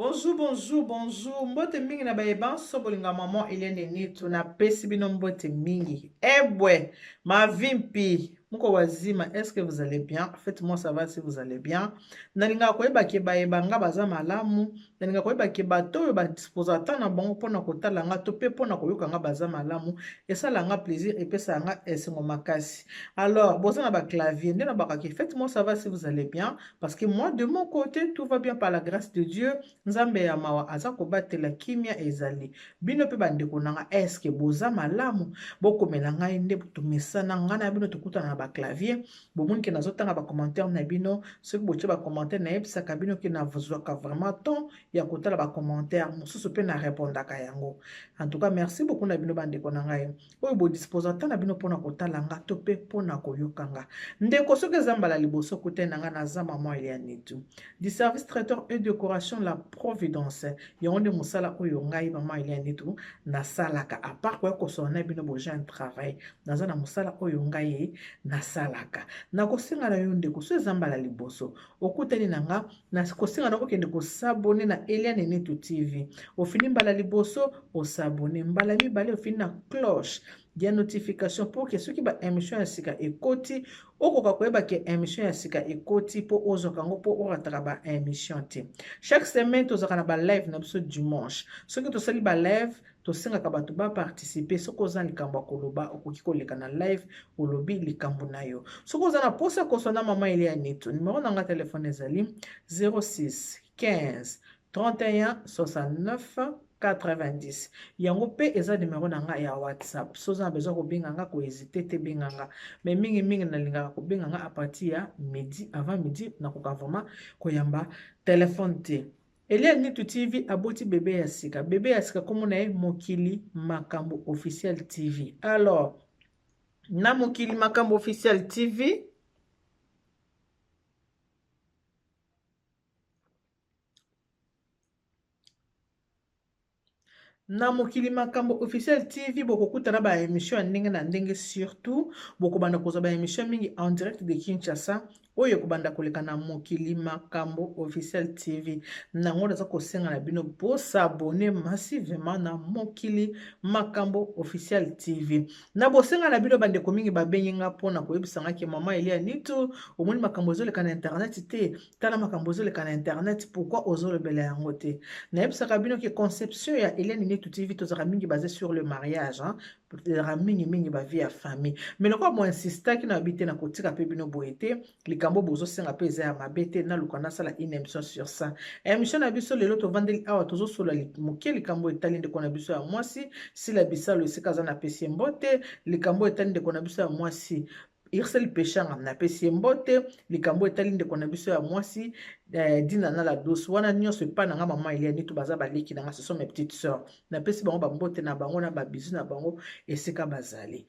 Bonjour, bonjour, bonjour. Mbote mingi na baye banso bolinga maman Eliane Nitu napesi bino mbote mingi. Ebwe, mavimpi, muko wazima, est-ce que vous allez bien? Faites-moi savoir si vous allez bien. Nalingaka koyeba ke baye banga baza malamu, nalingaka koyeba ke bato oyo ba disposa temps na bango mpona kotala nga to mpe mpona koyoka nga baza malamu, esala nga plaisir, epesa nga esengo makasi. Alors, boza na ba clavier, nde nabaka ke faites-moi savoir si vous allez bien. Parce que moi, de mon côté, tout va bien par la grâce de Dieu. Nzambe ya mawa aza kobatela kimia ezali. Bino pe bandeko na nga, est-ce que boza malamu? Bokomela ngai nde tomesana ngai na bino tokutana na ba clavier. Bomoni ke nazotanga ba commentaire na bino. Soki botie ba commentaire nayebisaka bino ke nazwaka vraiment temps ya kotala ba commentaire mosusu pe na répondaka yango. En tout cas, merci beaucoup na bino bandeko na ngai. Oyo bo disposa temps na bino pona kotala nga to pe pona koyoka nga. Ndeko soki eza mbala liboso okutani na nga naza maman Eliane Nitu. Du service traiteur et decoration la providence. Yango nde mosala oyo ngai maman Eliane Nitu nasalaka. A part koya kosolola na bino bo jeune travail. Naza na mosala oyo ngai nasalaka. Nakosenga na yo ndeko soki eza mbala liboso okutani na nga Na kosenga na okende ko s'abonner na Eliane Nitu TV. Ofini mbala liboso o s'abonner, mbala mibale ofini na cloche ya notification pour que soki ba emission ya sika ekoti okoka koyeba ke emission ya sika ekoti po ozwaka yango po orataka ba emission te. Chaque semaine tozalaka na ba live na biso dimanche. Soki tosali ba live Tosengaka bato ba participer. Soki oza na likambo ya koloba, okoki koleka na live olobi likambo na yo. Soki oza na posa koswa na mama Elia Nitu, numero na nga telefone ezali 06 15 31 69 90. Yango pe eza numero na nga ya WhatsApp. Soki oza na besoin kobenga nga, ko hésiter te, benga nga. Mais mingi mingi nalingaka kobenga nga à partir ya midi, avant midi nakoka vraiment koyamba telefone te. Eliane Nitu TV aboti bebe ya sika. Bebe ya sika kombo na ye Mokili Makambo Officiel TV. Alors, na Mokili Makambo Officiel TV, Na mokili makambo officiel TV bokokuta na ba emission ya ndenge na ndenge surtout bokobanda kozwa ba emission mingi en direct de Kinshasa oyo ekobanda koleka na mokili makambo officiel TV nango naza kosenga na bino bo s'abonner massivement na mokili makambo officiel TV na bosenga na bino bandeko mingi babengi nga mpona koyebisa nga ke mama Elia Nitu omoni makambo ezoleka na internet te Tala makambo ezoleka na internet pourquoi ozolobela yango te? Nayebisaka bino ke conception ya Eliane Nitu TV tozalaka mingi base sur le mariage hein? Ezalaka mingi mingi ba vie ya famille. Mais lokola bo insistaki na bi te na kotika pe bino boye te, likambo bozosenga pe eza ya mabe te, naluka nasala une émission sur ça. Émission na biso lelo tovandeli awa tozosola moke likambo etali ndeko na biso ya mwasi Sila Bisalo esika aza na pesi ye mbote, likambo etali ndeko na biso ya mwasi Ursule Peshanga napesi ye mbote, likambo etali ndeko na biso ya mwasi eh, Dina na la douce wana nyonso epai na nga mama Elia Nitu baza baleki na nga, ce sont mes petites sœurs. Napesi bango bambote na bango na babizu na bango esika bazali.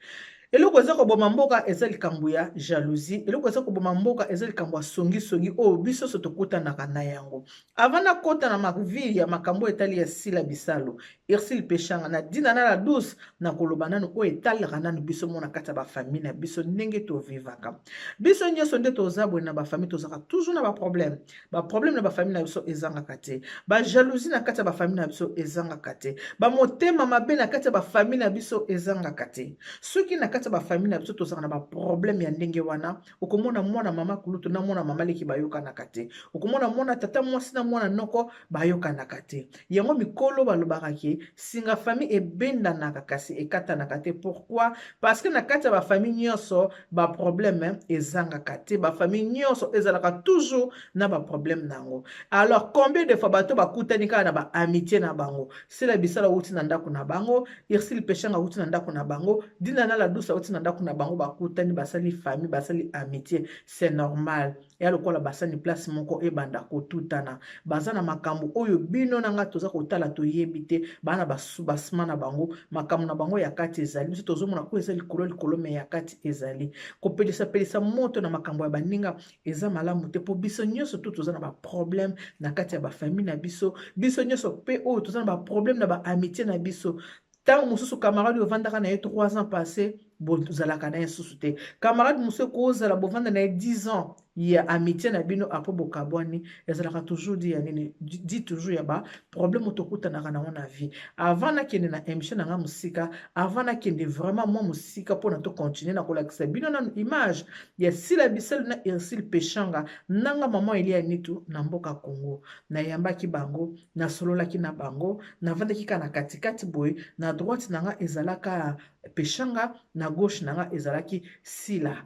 Eloko eza koboma mboka eza likambo ya jalousie, eloko eza koboma mboka eza likambo ya songisongi oyo biso nyonso tokutanaka na yango. Avant nakota na ma vie ya makambo etali ya Sila Bisalu, Ursule Peshanga na Dina na la douce, nakoloba nanu oyo etalaka nanu biso mona kati ya ba famille na biso ndenge to vivaka. Biso nyonso nde toza boye na ba famille tozaka toujours na ba problème. Ba problème na ba famille na biso ezangaka te. Ba jalousie na kati ya ba famille na biso ezangaka te. Ba motema mabe na kati ya ba famille na biso ezangaka te. Soki na kati ya ba famille na biso tozaka na ba problème ya ndenge wana, Okomona mwana mama kulutu na mwana mama leki bayokanaka te. Okomona mwana tata mwasi na mwana noko bayokanaka te. Yango mikolo balobaka ke singa famille ebendanaka kasi ekatanaka te. Pourquoi? Parce que na kati ya ba famille nyonso ba problème ezangaka te. Ba famille nyonso ezalaka toujours na ba problème na yango. Alors combien de fois bato bakutani kaka na ba amitié na bango? Sila Bisala awuti na ndako na bango, Ursule Peshanga awuti na ndako na bango, Dina na la douce awuti na ndako na bango, bakutani basali famille, basali amitié, c'est normal. Ya lokola basani place moko ebanda kotutana. Baza na makambo oyo bino na nga toza kotala toyebi te, bana basma na bango, makambo na bango ya kati ezali. Biso tozomona oyo eza likolo likolo mais ya kati ezali. Kopelisa pelisa moto na makambo ya baninga eza malamu te po biso nyonso tu toza na ba problème na kati ya ba famille na biso, biso nyonso pe oyo toza na ba problème na ba amitié na biso. Ntango mosusu camarade oyo ovandaka na ye 3 ans passé bozalaka na ye susu te, camarade mosusu ekozala bovanda na ye 10 ans. Ya amitié na bino après bokabwani ezalaka toujours di ya nini, di toujours ya ba problème oyo tokutanaka nango na vie. Avant nakende na émission na nga mosika, avant nakende vraiment mwa mosika mpona tocontinue na kolakisa bino nanu image ya Sila Bisalu na Ursule Peshanga nanga mama Elia Nitu na mboka Congo, nayambaki bango, nasololaki na bango, navandaki kaka na katikati boye. Na droite na nga ezalaka Peshanga, na gauche na nga ezalaki Sila.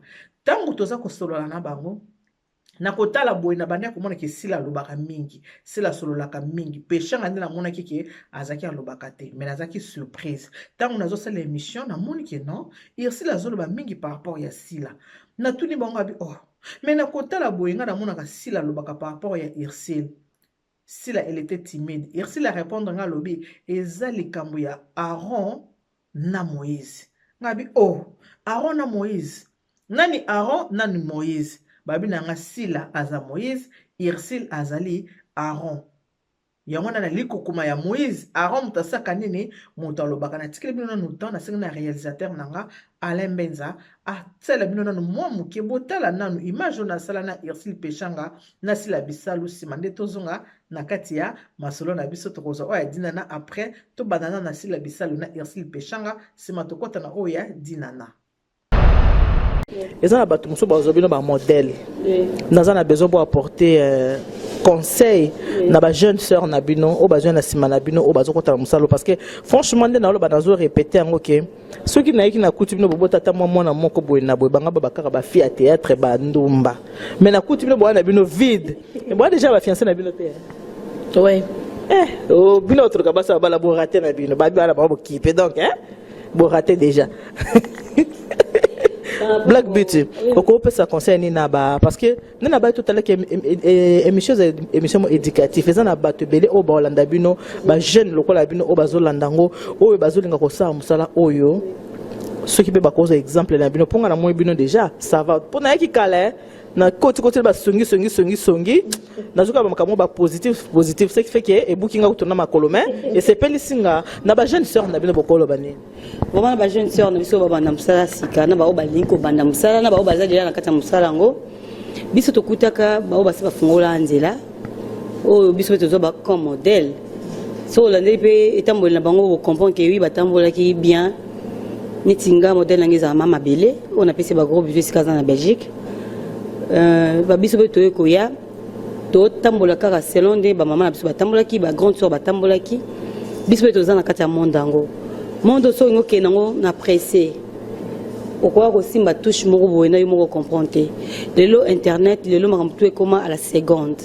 Ntango toza kosolola na bango, na kotala boye, na bandaki komona ke Sila alobaka mingi, Sila asololaka mingi. Peshanga nde namonaki ke azalaki alobaka te, mais nazalaki surprise ntango nazosala émission, namoni ke non, Ursule azoloba mingi par rapport ya Sila. Natuni bango abi: "Oh, mais na kotala boye, ngai namonaka Sila alobaka par rapport ya Ursule. Sila, elle était timide." Ursule arépondre nga, alobi eza likambo ya Aaron na Moïse. Ngai abi: "Oh, Aaron na Moïse, nani Aaron, nani Moïse?" Babi na nga Sila aza Moïse, Ursule azali Aaron. Yango wana na likokoma ya Moïse, Aaron moto asaka nini, moto alobaka. Natikeli bino nanu temps, nasengi na réalisateur na nga Alain Mbenza atiela bino nanu mwa moke, botala nanu image oyo nasala na Ursule Peshanga na Sila Bisalu. Nsima nde tozonga na kati ya masolo na biso. Tokozwa oyo ya Dinana après. Tobanda na Sila Bisalu na Ursule Peshanga, nsima tokɔta na oyo ya Dinana. Eza na bato mosusu bazwa bino bamodèle. Naza na besoin po apporter conseil na bajeune sœur na bino oyo bazwa na nsima na bino, oyo bazokɔta na mosala, parce que franchement, nde naloba, nazo répéter yango ke soki nayeki, nakuti bino bobota ata mwa mwana moko boye na boye, banga babakaka bafille ya théâtre, bandumba, mais nakuti bino boya na bino vide, boya déjà bafiancé na bino te. Ouais. Eh, oh, bino otoloka basi babala, borater na bino babi bana bango bokipe, donc hein? Borater déjà. Black Beauty, okopesa conseil nini na ba, parce que nde na bai totalaki émission, eza émission mo éducatif, eza na bato ebele oyo baolanda bino, bajeune lokola bino oyo bazolanda yango, oyo bazolinga kosala mosala oyo, soki mpe bakozwa exemple na bino. Mpo nga namoni bino déjà, ça va. Mpo nayaki kala, na koti koti basongi songi songi songi, nazoka bamakambo ba positif positif, ce qui fait que ebuki nga kutuna makolo, mais esepelisi nga. Na bajeune sœur na bino, bokoloba nini? Vraiment, na bajeune sœur na biso babanda mosala sika, na bao balingi kobanda mosala, na bao baza deja na kati ya mosala yango, biso tokutaka bao basi bafungola nzela oyo biso mpe tozwa comme modèle. So olandeli mpe etamboli na bango, bocomprendre ke oui, batambolaki bien. Neti nga, modèle nange ezala ma mabele oyo napesi bagros bisous esika aza na Belgique. Babiso mpe toye koya, totambola kaka selon nde bamama na biso batambolaki, bagrande sœur batambolaki. Biso mpe toza na kati ya monde yango. Monde so olingi okende yango na pressé, okoka kosimba touche moko boye na yo moko comprendre te. Lelo internet, lelo makambo tu ekóma à la seconde.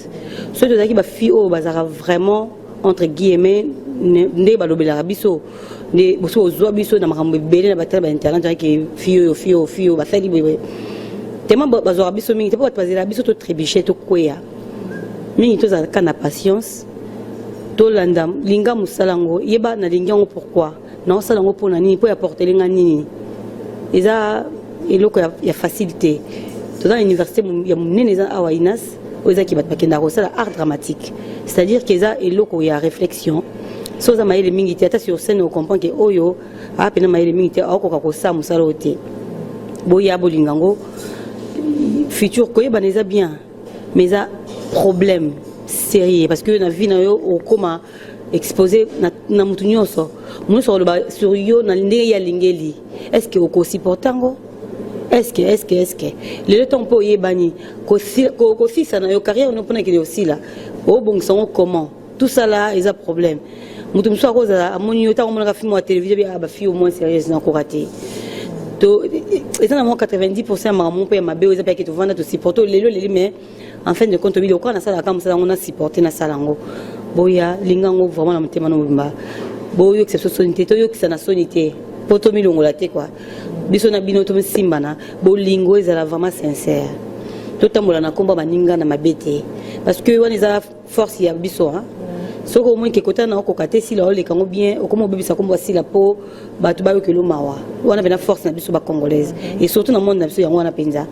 Soki tozalaki bafille oyo bazalaka vraiment, entre guillemets, nde balobelaka biso, nde boso ozwa biso na makambo ebele na batala bainternet, azalaki fille oyo, fille oyo, fille oyo basali boye, tema bazwaka biso mingi te, mpo bato bazelaka biso totrébuche, tokweya mingi. Tozalaka na patience, tolanda, linga mosala yango, yeba nalingi yango pourquoi, naosala yango mpona nini, mpo apporter nga nini. Eza eloko ya facile te. Toza na université ya monene, eza awa INAS, oyo ezaki bato bakendaka kosala art dramatique, c'est-à-dire ke eza eloko ya réflexion. So oza mayele mingi te, ata sur scène ocomprendre ke oyo aa pena mayele mingi te, aokoka kosala mosala oyo te. Boya bolinga yango, futur koyebana eza bien, mais eza problème sérieux, parce que na vie na yo okóma exposé na motu nyonso, motu nyonso oloba sur yo na ndenge ye alingeli. Est ce que okosupporte yango? Est ce que lelo ntango mpe oyebani, kosisa na yo carrière no mpona ekende kosila, obongisa yango comment? Tout ça là eza problème. Moto mosusu akozala amoni yo, ntango omonaka film ya télévision, bi bafille au moins sérieuse, nakoka te. To eza na mwa 90 ya makambo mpe ya mabe oyo eza mpe yake tovanda tosupporte lelo leli, mais en fin de compte obili okoka nasalaka mosala yango, nasupporte, nasala yango. Boya, linga yango vraiment na motema no mobimba. Boyokisa biso soni te, toyokisa na soni te, mpo tomilongola te kua biso na bino, tomisimbana. Bolingo ezala vraiment sincère, totambola na nkombo baninga na mabe te, parce que wana eza force ya biso. Soki omoni ke kota na okoka te, sila oleka yango bien, okoma obebisa nkombo asila mpo bato bayokela mawa. Wana mpena force na biso bacongolaise, et surtout na monde na biso yango wana mpenza.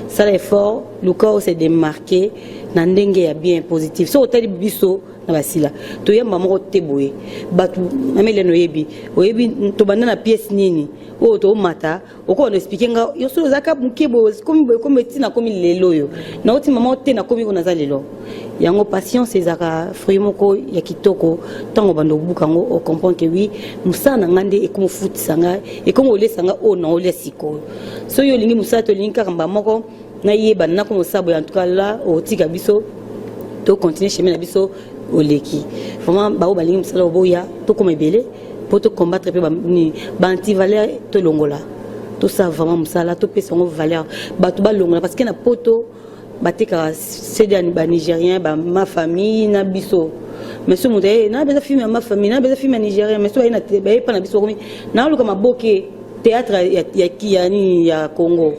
Sala effort, luka ose démarquer na ndenge ya bien, positif. Soki otali biso Na basila toyamba moko te boye bato mama Eliane oyebi oyebi tobanda na pièce nini oyo tomata okoka na explike nga yo soki ozalaka moke boye komi boye komi ti nakomi lelo oyo nauti mama te nakomi oyo naza lelo yango patience ezalaka fruit moko ya kitoko ntango obanda obuka yango ocomprendre ke oui mosala na ngai nde ekomi ofutisa ngai ekomi olesa ngai oyo naolia sikoyo soki olingi mosala te olingi kaka mbala moko nayebana nakoma osala boye en tout cas là otika biso to continuer chemin na biso oleki vraiment baoyo balingi mosala oboya tokoma ebele mpo to combattre mpe ba antivaleur tolongola tosala vraiment mosala topesa yango valeur bato balongola parce que na poto batekaka cd ya banigérien bama famille na biso mais so moto aye na beza film ya ma famille na beza film ya nigérien mais so baye baye pa na biso bakomi naoluka maboke théâtre ya, ya, ya nini ya congo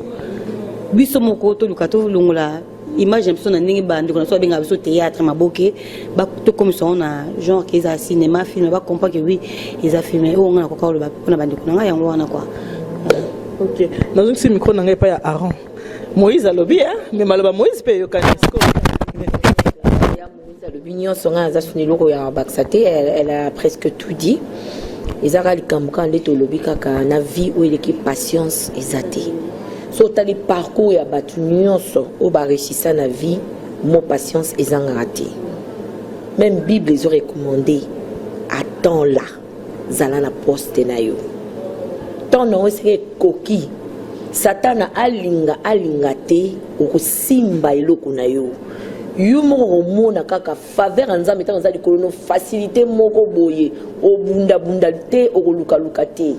biso moko toluka tolongola image na biso na ndenge bandeko na biso babengaka biso théâtre maboke tokomisa yango na genre ke eza cinéma film bacomprend ke oui eza film oyo nga nakoka koloba mpona bandeko na ngai yango wana kua. Ok, nazongisi micro na ngai epai ya Aron. Moïse alobi me maloba Moïse mpe eyokani. Ya Moïse alobi nyonso, ngai naza suni eloko ya bakisa te. Elle a presque tout dit. Eza kaka likambo kaka nde tolobi kaka na vie oyo eleki patience eza te. So otali parcours ya bato nyonso oyo baréussisa na vie, mo patience ezangaka te. Même Bible ezorecommande: attends la, zala na poste na yo, ntango nango esika ekoki. Satana alinga alinga te, okosimba eloko na yo yo moko, komona kaka faveur ya Nzambe ntango eza likolo no, facilité moko boye, obundabunda te, okolukaluka te.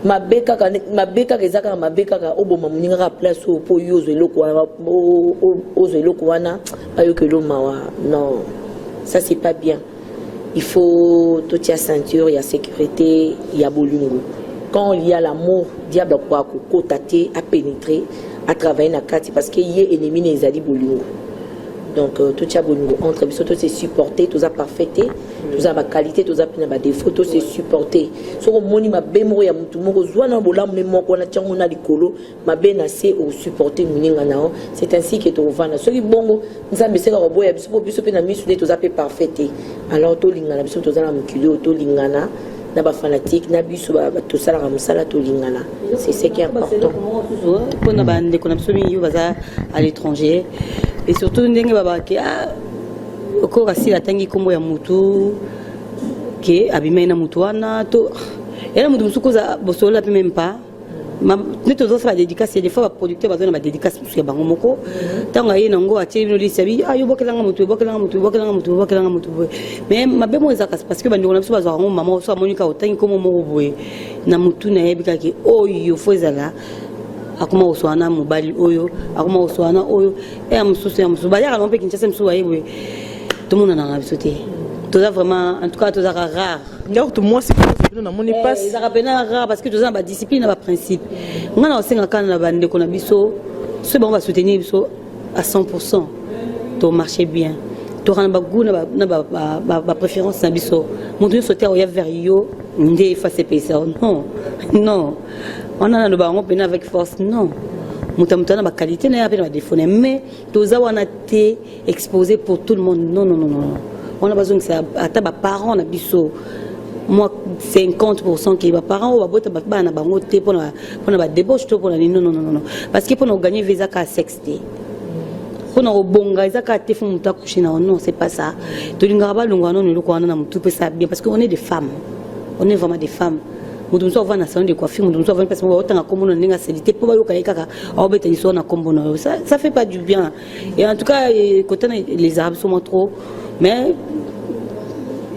Mabe kaka, mabe kaka, eza kaka mabe kaka oboma moninga kaka place oyo mpo yo ozwa eloko wana, ozwa eloko wana, bayokelo mawa. Non, ça c'est pas bien. Il faut totia ceinture ya sécurité ya bolingo. Quand il y a l'amour, diable akoka kokota te, apénétrer, atravailler na kati, parce que ye ennemi na ezali bolingo. Donc totia bolingo entre biso, tose supporter. Toza parfait te, toza na baqualité, toza mpe na badéfaut, tose supporter. Soki omoni mabe moko ya motu moko, zwa na bolamu ne moko wana, tiango na likolo, mabe na se, osupporte moninga na yo. C'est ainsi que tokovanda. Soki bongo, Nzambe eseka koboya biso, mpo biso mpe na miso nde toza mpe parfait te. Alors tolingana. Biso toza na mokili oyo, tolingana na bafanatique na biso, tosalaka mosala, tolingana, c'est ce qui est important. Mpona bandeko na biso mingi oyo baza à l'étranger et surtout ndenge babake okoka sila atangi nkombo ya mutu ke abimai na mutu wana to yana mutu mosuku oza bosolola mpe même pas nde tozosala badédicace. Ya des fois baproducteur baza na badédicace mosusu ya bango moko. Ntango aye nango, atie bino lisi abi ah, yo bwakelanga motu, bwakelanga motu, bwakelanga motu, bwakelanga motu boye. Mais mabe moko ezalaka parce que bandeko na biso bazwaka yango. Mama so amoni kaka otangi nkombo moko boye na motu, nayebi kaka oyo fo ezala akoma koswana na mobali oyo, akoma koswana oyo ya mosusu ya mosusu. Bayaka nango mpe Kinshasa mosusu, baye boye, tomonanaka na biso te. Toza vraiment, en tout cas tozalaka rare. Nga kutu mwasi bino namoni mpasi. Ezalaka mpena rare parce que toza na badiscipline na baprincipe. Ngai na kosenga kaka na bandeko na biso, soki bango basoutenir biso à 100, tomarche bien, toka na bagoût na bapréférence na biso. Moto nyonso te akoya vers yo nde efase epesa. Non, non, wana naloba yango mpena avec force, non. Moto ya moto aza na baqualité na ye mpe na badéfaut na ye, mais toza wana te exposé pour tout le monde. Non, non, non, non, wana bazongisa ata baparent na biso mwa 50 ke baparent oyo babota bana na bango te mpona badébauche to mpona nini. Non, non, non, non, parce que mpona koganye vie eza kaka sexe te, mpona kobonga eza kaka te fo moto akouche na. Non, c'est pas ça. Tolingaka balongwa nano eloko wana na motu mpe ça bien, parce que on est des femmes, on est vraiment des femmes. Moto mosusu avanda na salon de coiffure, moto mosusu avandi place moko, baotanga kombo na ndenge asali te mpo bayoka ye kaka aobeta liso na kombo na yo. Ça fait pas du bien. Et en tout cas, kotana les Arabes sont trop, mais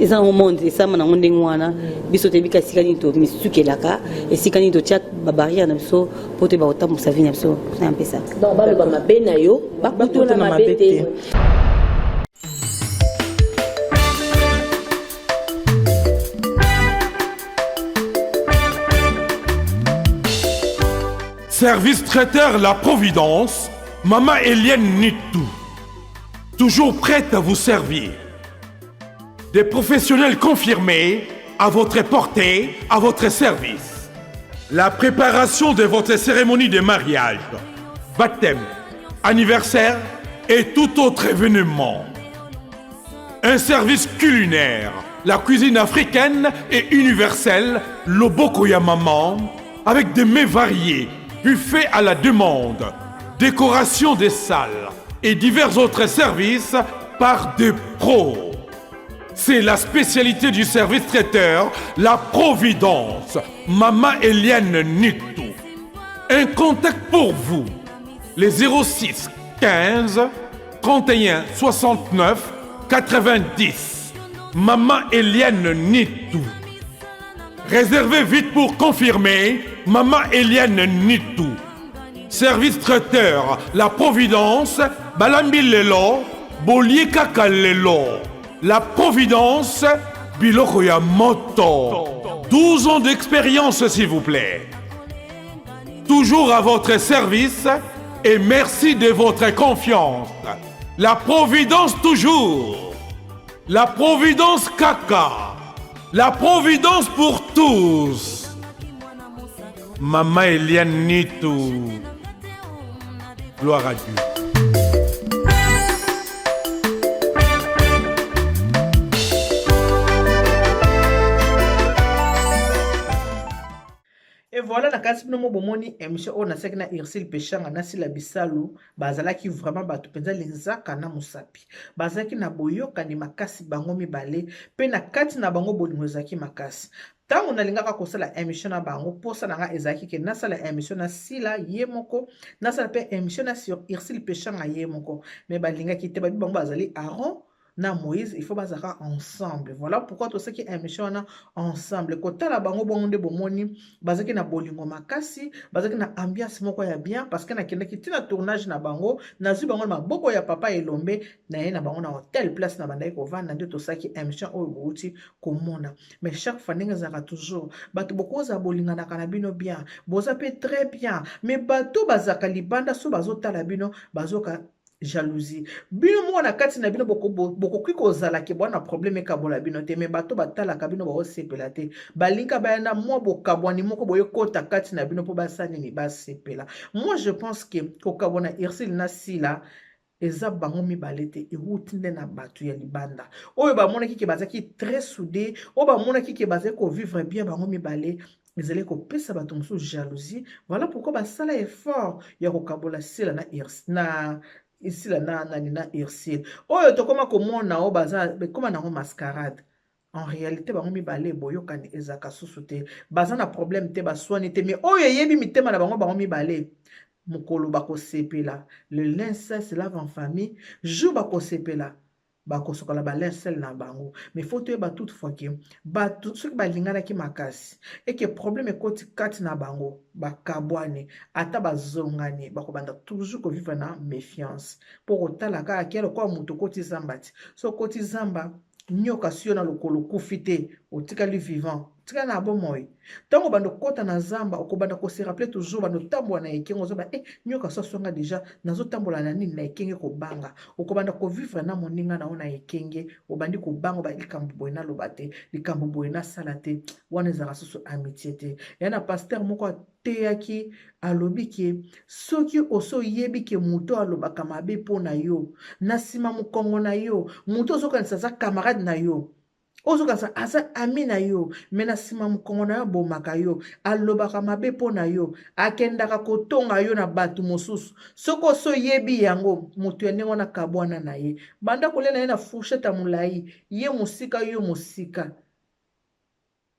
eza nango monde esalama nango ndenge wana. Biso toyebi ka esika nini tomisukelaka, esika nini totia babarrière na biso mpo toyeba kotambusa vie na biso. C'est un peu ça. Donc baloba mabe na yo, bakutuna mabe te. Service traiteur La Providence, Maman Eliane Nitou, toujours prête à vous servir. Des professionnels confirmés à votre portée, à votre service. La préparation de votre cérémonie de mariage, baptême, anniversaire et tout autre événement. Un service culinaire, la cuisine africaine et universelle, Loboko ya Maman, avec des mets variés, buffet à la demande, décoration des salles et divers autres services par des pros. C'est la spécialité du service traiteur, la Providence, Mama Eliane Nitou. Un contact pour vous, les 06 15 31 69 90. Maman Eliane Nitou. Réservez vite pour confirmer, Maman Eliane Nitou. Service traiteur, La Providence, Balambi Lelo, Bolie Kaka Lelo. La Providence, Biloko ya Moto. 12 ans d'expérience, s'il vous plaît. Toujours à votre service et merci de votre confiance. La Providence toujours. La Providence Kaka. La Providence pour tous. Maman Eliane Nitou. Gloire à Dieu. Et voilà na kasi bino mo bomoni émission oyo nasalaki na Ursule Peshanga na Sila Bisalu bazalaki vraiment bato mpenza linzaka na mosapi bazalaki na boyokani makasi bango mibale mpe na kati na bango bolingo ezalaki makasi ntango nalingaka kosala émission na bango mposa na nga ezalaki ke nasala émission na Sila ye moko nasala mpe émission na sur Ursule Peshanga ye moko mais balingaki te babi bango bazali Aaron na Moïse il faut bazalaka ensemble voilà pourquoi tosaki émission wana ensemble kotala bango bongo nde bomoni bazalaki na bolingo makasi bazalaki na ambiance moko ya bien parce que nakendaki ntina tournage na bango nazwi bango na maboko ya papa Elombe na ye na bango na hotel place na bandaki kovanda nde tosaki émission oyo bouti komona mais chaque fois ndenge ezalaka toujours bato bokozala bolinganaka na bino bien boza mpe très bien mais bato bazalaka libanda so bazotala bino bazoka jalousie bino moko na kati na bino bokoki kozala ke bwana problème ekabola bino te mais bato batalaka bino baosepela te balinga baya na mwa bokabwani moko boye kota kati na bino mpo basala nini basepela moi je pense ke kokabwana Ursule na Sila eza bango mibale te ewuti nde na bato ya libanda oyo bamonaki ke bazalaki très soudé oyo bamonaki ke bazali kovivre bien bango mibale ezali kopesa bato mosusu jalousie voilà pourquoi basala effort ya kokabola Sila na, na Sila na nani na Ursule oyo tokóma komona oyo baza ekóma nango mascarade en réalité bango mibale boyokani ezalaka susu te baza na problème te baswani te mais oyo eyebi mitema na bango bango mibale mokolo bakosepela le linge sale se lave en famille jour bakosepela bakosokola balinge sale na bango mais faut toyeba toutefois ke bato soki balinganaki makasi eke problème ekoti kati na bango bakabwani ata bazongani bakobanda toujours kovivre na méfiance mpo kotala kaka kia lokola moto okoti zamba ti so okoti zamba nyoka si yo na lokolo okufi te otikali vivant otikali na bomoi ntango obanda okota na zamba okobanda kose rappeler toujours banda otambola na ekenge ozoba e nyoka so aswanga déjà nazotambola na nini na ekenge kobanga okobanda kovivre na moninga na yo na ekenge obandi kobanga oba likambo boye naloba te likambo boye nasala te wana ezalaka susu amitié te ya na pasteur moko ateyaki alobi ke soki osi oyebi ke moto alobaka mabe mpo na yo na nsima mokongo na yo moto ozokanisa aza camarade na yo ozokanisa aza ami na yo mais na nsima mokongo na yo abomaka yo alobaka mabe mpo na yo akendaka kotonga yo na bato mosusu soki osi oyebi yango moto ya ndenge wana kabwana na ye banda kolia na ye na fourchette ya molai ye mosika yo mosika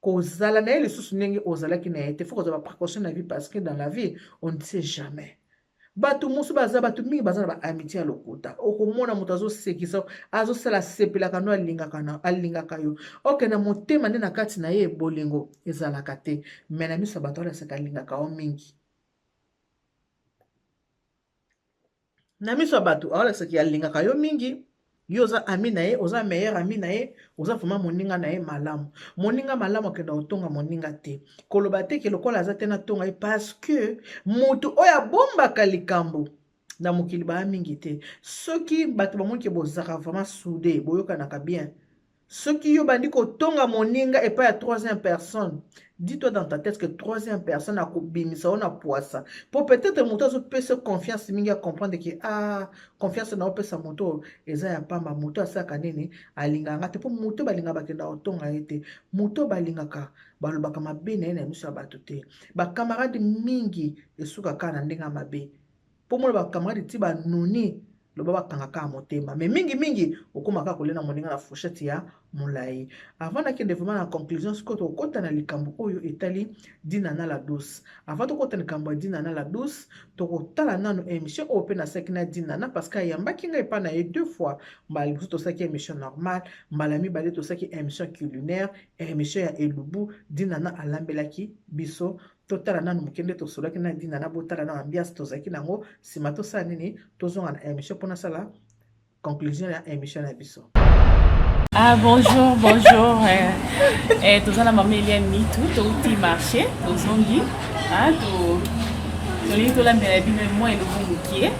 kozala na ye lisusu ndenge ozalaki na ye te faut kozwa baprécaution na vie parce que dans la vie on ne sait jamais bato mosusu baza bato mingi baza na baamitié ya lokuta okomona moto azosekisa azosala sepelaka no alingaka yo oke na motema nde na kati na ye bolingo ezalaka te mais na miso ya bato alasaka alingaka yo mingi na miso ya bato aolakisaki alingaka yo mingi yo oza ami na ye oza meilleur ami na ye oza vraiment moninga na ye malamu moninga malamu akenda kotonga moninga te koloba te ke lokola aza te natonga ye parce que moto oyo abombaka likambo na mokili baya mingi te soki bato bamoni ke bozalaka vraiment soudé boyokanaka bien. Soki yo bandi kotonga moninga epai ya troisième personne, dis-toi dans ta tête que troisième personne akobimisa yo na pwasa. Po peut-être moto azopesa confiance mingi, a comprendre que ah, confiance na opesa moto eza ya pamba, moto asalaka nini, alingaka nga te. Po moto balingaka bakenda kotonga ye te, moto balingaka balobaka mabe na ye na miso ya bato te. Bacamarade mingi esukaka kaka na ndenge ya mabe. Mpo mona bacamarade ti banuni loba bakanga kaka motema, mais mingimingi okóma kaka kolia na moninga na fourchette ya molai. Avant nakende vraiment na conclusion, sikoyo tokokɔta na likambo oyo etali Dinana la Douce. Avant tokɔta likambo ya Dinana la Douce, tokotala nano émission oyo mpe nasalaki na Dinana, parce que ayambaki ngai epai na ye deux fois. Mbala liboso tosalaki émission normale, mbala mibale tosalaki émission culinaire, émission ya elubu Dinana alambelaki biso. Totala nanu moke nde tosolaki na Dinana, botala na ambiance tozalaki nango. Nsima tosala nini? Tozonga na émission mpona sala conclusion ya émission na biso. Ah, bonjour, bonjour. Toza na mama Eliane Nitu, touti marché, tozongi. Ah, to tolingi tolambela bino mwa elubu mokie.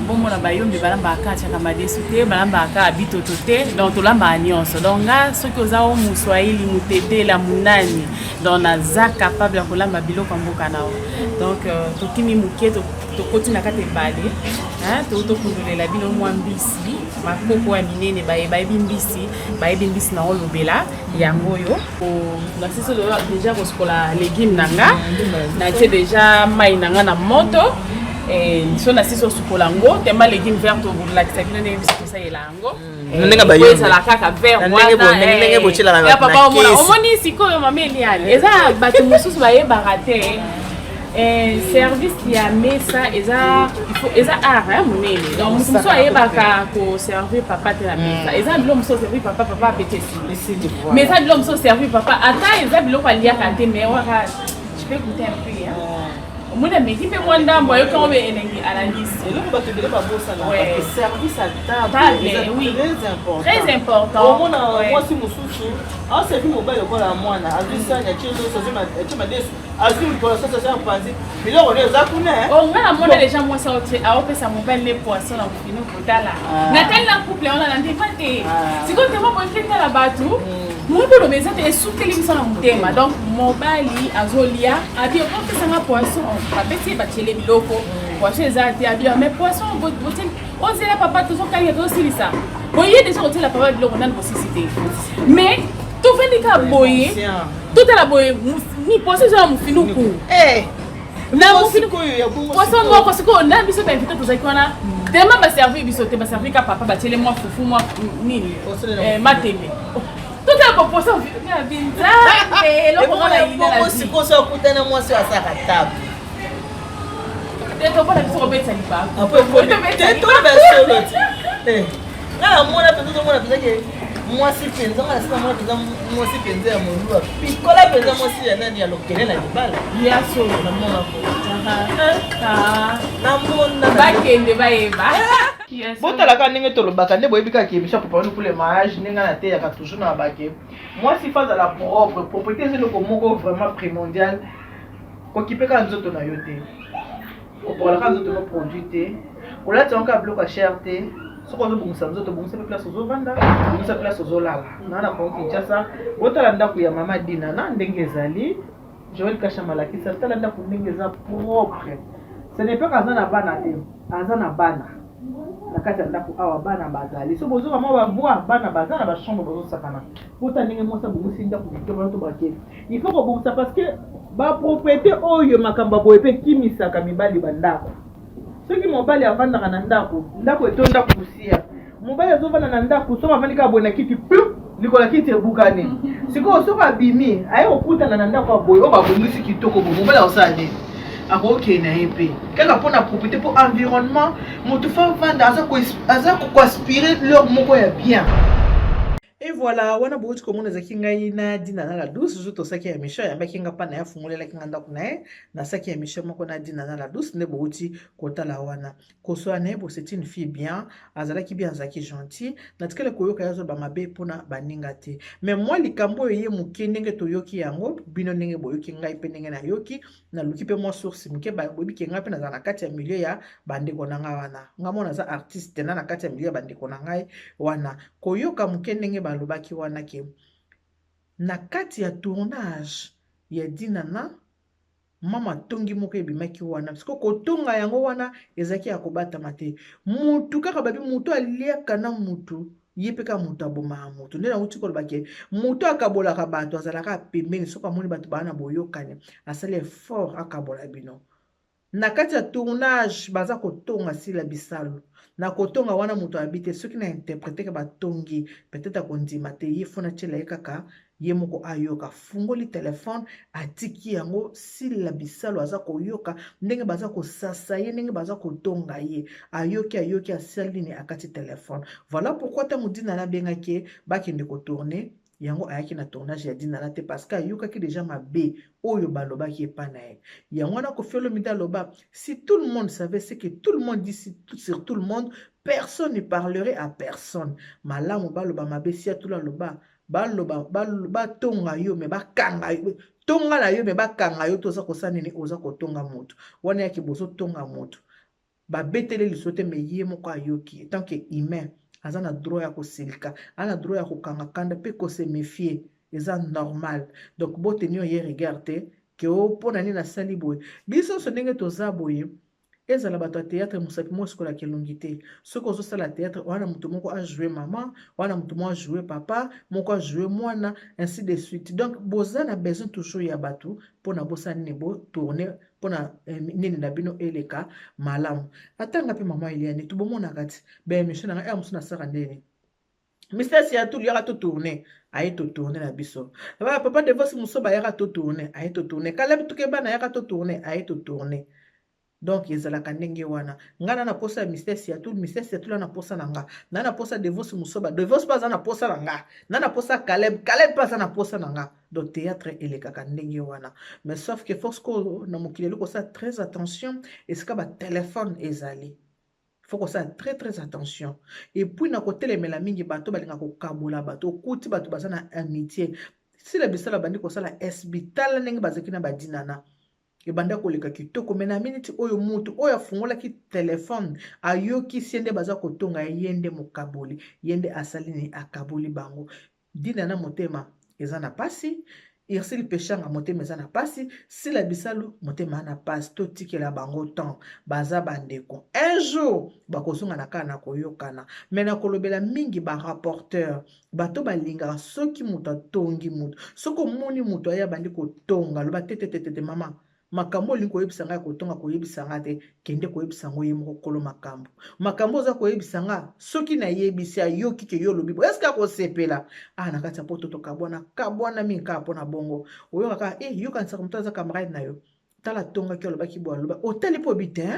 Bomona bayombi balambaka atiaka madesu te, balambaka bitoto te, donc tolambaka nyonso. Donc nga soki oza o moswahili, motetela, monani, donc naza capable ya kolamba biloko ya mboka na yo. Donc tokimi mokie, tokoti na kati ebale, tokundolela bino mwa mbisi makoko ya minene. Bayebi mbisi, bayebi mbisi na olobela yango oyo. Nasisi déjà kosukola légume na nga, natie déjà mai na nga na moto. So nasisi osukola yango tema légume vert, tolakisa bino ndenge biso tosalela yango. Ndenge ezala kaka vert. Ndenge botyelaka. Papa, omona, omoni sikoyo mama Eliane, eza bato mosusu bayebaka te. Service ya mesa eza, eza art monene. Donc moto mosusu ayebaka koservir papa te na mesa. Eza biloko mosusu oservir papa, papa apeti, esili. Mais eza biloko mosusu oservir papa, ata eza biloko aliaka te, mais waka je peux goûter un peu, hein. Omoni ameki mpe mwa ndambo, ayoki yango mpe elengi, alandisi. Eloko bato ebele babosanaka, service à table eza très important. Très important. Omona mwasi mosusu aservi mobali lokola mwana, azwi sani, atie loso, atie madesu, azwi likolo soso, atie mopanzi, biloko nde eza kuna. Nga namona deja mwasi aopesa mobali ne poisson na mofino. Kotala natali na couple wana na ndima te. Sikoyo tema boye tala bato moyi koloba eza te, esukeli biso na motema. Donc mobali azolia, abi opesanga poisson, bapesi ye, batiele biloko, poisson eza te. Abi mais poisson ozela papa, tozokalinga, tozosilisa boye deja kotiela papa biloko nani bosisi te. Mais tovandi kaka boye, totala boye, ni poisson eza na mofinuku na poisson moko. Sikoyo na biso bainvité tozalaki wana, tema baservi biso te, baservi ka papa, batiele mwa fufu, mwa nini, mateme. Totala bopoisson, Nzambe, eloko ngo na Sikoyo so okutana mwasi oyo asalaka table. Te, tobona biso kobetisa libaku. Toloba solo te, nga namona mpenza, ozomona mpenza ke mwasi mpenza, nga nasi namona mpenza mwasi mpenza ya molua pikola mpenza, mwasi ya nani, ya lokele na libala. Ya solo. Namona, namona. Bakende bayeba. Botalaka ndenge tolobaka nde boyebi kaka émission Préparons pour le mariage, ndenge nateyaka toujours na bake mwasi fa azala propre. Propreté eza eloko moko vraiment primordial. Kokipe kaka nzoto na yo te, kopakolaka nzoto no produit te, kolatisa yango kaka biloko ya cher te. Soki ozobongisa nzoto, bongisa mpe place ozovanda, bongisa place ozolala. Na Kongo Kinshasa, botala ndako ya mama Dina na ndenge ezali. Joel Kasha malakisa, tala ndako ndenge eza propre. Ce n'est pas aza na bana te, aza na bana na kati ya ndako awa. Bana bazali so bozoka mwa bavoix, bana baza na bachambre, bazosakana. Bota ndenge mwasi abongisi ndako kitoko. Wana tobake, il faut kobongisa, parce que bapropriété oyo, makambo ya boye mpe ekimisaka mibali bandako. Soki mobali avandaka na ndako, ndako etonda poussière, mobali azovanda na ndako, soki avandi kaka boye na kiti, plu likolo ya kiti ebukani. Sikoyo soki abimi, aye kokutana na ndako ya boye oyo babongisi kitoko boye, mobali akosala nini? Akokende na ye mpe kaka mpona propriété, mpo environnement moto fa vanda aza koaspire l'heure moko ya bien. Et voilà, wana bouti komona ezalaki ngai na Dina na la Douce. Jour tosaki ya émission, ayambaki nga mpa na ye, afungolelaki nga ndako na ye. Nasaki émission moko na Dina na la Douce nde bouti kotala wana. Kosola na ye bo, c'est une fille bien, azalaki bien, azalaki gentil. Natikali koyoka ye azoba mabe mpona baninga te. Mais mwa likambo oyo ye moke, ndenge toyoki yango, bino ndenge boyoki, ngai mpe ndenge nayoki, naluki mpe mwa source moke. Boyebi ke ngai mpe nazala na kati ya milieu ya bandeko na ngai wana. Ngai mona naza artiste na kati ya milieu ya bandeko na ngai wana, koyoka moke ndenge balobi. alobaki wana ke na kati ya tournage ya Dinana, mama atongi moko ebimaki wana. Siko kotonga yango wana ezalaki ya kobatama te. Mutu kaka babi mutu aliaka na mutu ye mpe kaka moto abomaka moto. Nde nauti koloba ke moto akabolaka bato azalaka pembeni. Soki amoni bato baa na boyokani, asali effort akabola bino. Na kati ya tournage baza kotonga Sila Bisalu. Na kotonga wana, moto abi te soki na interpréter ke batongi, peut-être akondima te. Ye fona tiela ye kaka ye moko ayoka. Fungoli telefone, atiki yango. Sila Bisalu aza koyoka ndenge baza kosasa ye, ndenge baza kotonga ye. Ayoki, ayoki, asali nini? Akati telefone. Voilà pourquoi ntango Dinana abengaki ye bakende kotourner yango, ayaki na tournage ya Dinana te, parce que ayokaki déjà mabe oyo balobaki epai na ye. Yango wana Koffi Olomide aloba: si tout le monde savait ce que tout le monde dit sur tout le monde, personne ne parlerait à personne. Malamu baloba mabe. Si atula aloba, baloba, batonga yo me bakanga yo, tonga na yo me bakanga yo. Toza kosala nini? Oza kotonga moto wana yaki, bozotonga moto, babeteli liso te, me ye moko ayoki. Tant que humain, aza na droit ya kosilika, aza na droit ya kokanga kanda mpe kose méfier, eza normal. Donc botenir ye rigueur te ke o mpo na nini asali boye. Biso nyonso ndenge toza boye, ezala bato ya théâtre, mosapi moko esikolaka elongi te. Soki ozosala théâtre wana, moto moko ajoue mama wana, moto moko ajoue papa, moko ajoue mwana, ainsi de suite. Donc boza na besoin toujours ya bato mpona bosala nini? Botourne mpona nini na bino eleka malamu. Atanga mpe mama Eliane, tobomonaka ti baémission na ngai ya mosu nasala ndeni. Mr Siatulu yaka totourne, aye totourne na biso. Papa Devos moso bayaka totourne, aye totourne. Kaleb Tukebana yaka totourne, aye totourne. Donc ezalaka ndenge wana. Ngai na posa ya Mister Siatul, Mister Siatul na posa na nga, na posa Devos Mosoba, Devos mpe aza na posa na nga, na posa Caleb, Caleb mpe aza na posa na nga. Donc théâtre elekaka ndenge wana. Mais sauf que force ko na mokili eloko, kosala très attention esika batelefone ezali, faut kosala très très attention. Et puis na kotelemela mingi bato balingaka kokabola bato. Okuti bato baza na amitié, Sila Bisala bandi kosala SB, tala ndenge bazalaki na badinana, ebanda koleka kitoko. Me na miniti oyo, mutu oyo afungolaki telefone ayokisi ye nde baza kotonga ye, nde mokaboli ye, nde asali nini? Akaboli bango. Dina na motema eza na pasi, Ursile Peshanga motema eza na pasi, Sila Bisalu motema na pasi. Totikela bango temps, baza bandeko. Un jour bakozonga na kaka na koyokana. Me na kolobela mingi barapporteur, bato balingaka soki moto atongi moto. Soki omoni moto aye abandi kotonga, loba tetetetete: mama, makambo olingi koyebisa ngai ya kotonga, koyebisa nga te. Kende koyebisa yango ye moko kolo makambo. Makambo oza koyebisa nga, soki nayebisi, ayoki ke yo olobi bo, eske akosepela? Ah, na kati ya poto tokabwana kabwana mingi kaka mpona bongo. Oyokaka e yokanisaka moto aza camarade na yo, tala atongaki, alobaki boye, aloba, otali mpo obi te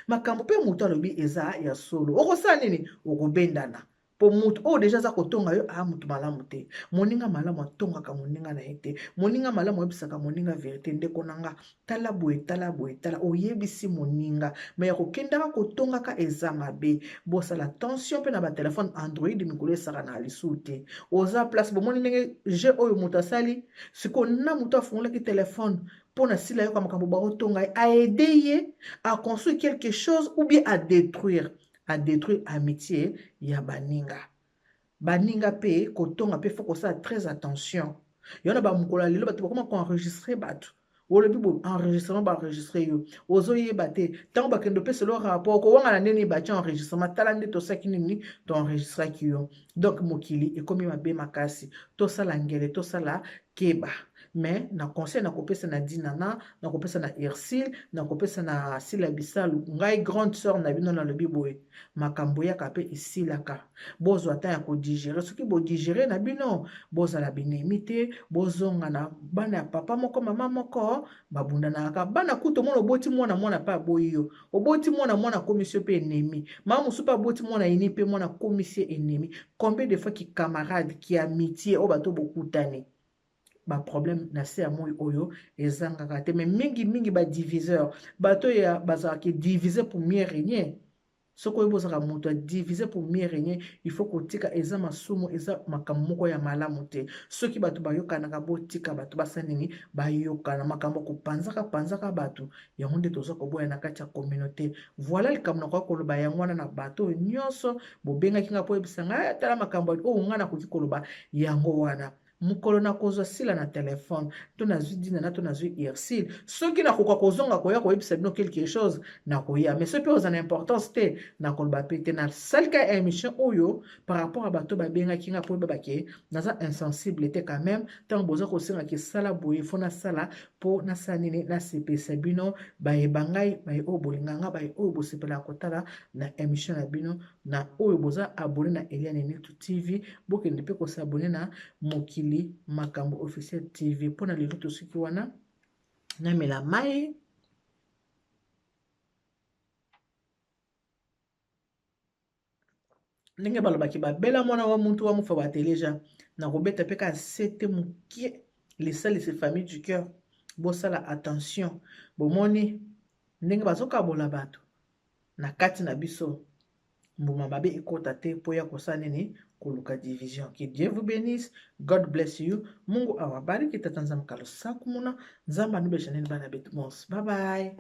makambo mpe moto alobi eza ya solo. Okosala nini? Okobendana, mpo motu oyo déjà aza kotonga yo aa motu malamu te. Moninga malamu atongaka moninga na ye te. Moninga malamu oyebisaka moninga vérité: ndeko na nga, tala boye, tala boye, tala. Oyebisi moninga, me ya kokendaka kotongaka eza mabe. Bosala attention mpe na batelefone Android, mikolo esaka na lisusu te. Oza place, bomoni ndenge jeu oyo moto asali sikoyo na moto afungolaki telefone mpo na sila yoka makambo bakotonga ye, aide ye aconstruire quelque chose ou bien adétruire amitié ya baninga. Baninga mpe kotonga mpe, faut kosala très attention. Yo na bamokolo ya lelo, bato bakoma koenregistre bato. Olobi bo enregistrement, baenregistre yo, ozoyeba te. Ntango bakende opesela rapport, kowangana ndeni batia enregistrement: tala nde tosaki nini, toenregistraki yo. Donc mokili ekomi mabe makasi. Tosala ngele, tosala keba. Mais na conseil nakopesa na Dinana, nakopesa na Ursile, nakopesa na Sila Bisalu, ngai grande sœur na bino, nalobi boye: makambo eyaka mpe esilaka. Bozwa ata ya kodigérer. Soki bodigérer na bino, bozala binemi te, bozonga na bana ya papa moko, mama moko. Babundanaka bana kutu. Omona oboti mwana, mwana mpe aboyi yo. Oboti mwana, mwana akomisi yo mpe ennemi. Mama mosusu mpe aboti mwana yini mpe mwana akomisi ye ennemi. Combien de fois ki camarade, ki amitié oyo bato bokutani, baproblème na se ya moi oyo ezangaka te. Mais mingimingi badiviseur, bato ya bazalaka divise pour mieux régner. Soki oyebi ozalaka moto ya divise pour mieux régner, il faut kotika. Eza masumu, eza makambo moko ya malamu te. Soki bato bayokanaka, botika bato basala nini? Bayokana. Makambo kopanzaka panzaka bato, yango nde toza koboya na kati ya communauté. Voilà likambo nakoka koloba yango wana na bato oyo nyonso bobengaki nga mpo oyebisa ngai. Tala, makambo oyo ngai nakoki koloba yango wana. Mokolo nakozwa sila na telefone, to nazwi Dinana, to nazwi Ursile, soki nakoka kozonga koya koyebisa bino quelque chose, nakoya. Mais soki mpe oza na importance te, nakoloba mpe te. Nasalika émission oyo par rapport a bato babengaki nga mpo oyeba ke naza insensible te. Quand même, ntango boza kosengaki esala boye, fo nasala mpo nasala nini? Nasepelisa bino, bayeba ngai, baye oyo bolinga nga, baye oyo bosepelaka kotala na émission na bino, na oyo boza abonné na Eliane Nitu TV. Bokende mpe kos'abonner na Mokili Makambo Officiel TV. Mpona lelo tosuki wana. Namela mai. Ndenge balobaki, babela mwana wa muntu wa mufa bateleja, nakobeta mpe ka sete mokie. Lisalisi, famille du cœur, bosala attention. Bomoni ndenge bazokabola bato na kati na biso, mbuma mabe ekota te mpo ya kosala nini? Koluka division. Que Dieu vous bénisse. God bless you. Mungu awabariki. Tata Nzambe kalosaku muna Nzambe anubesha nini bana betu mos. Bye bye.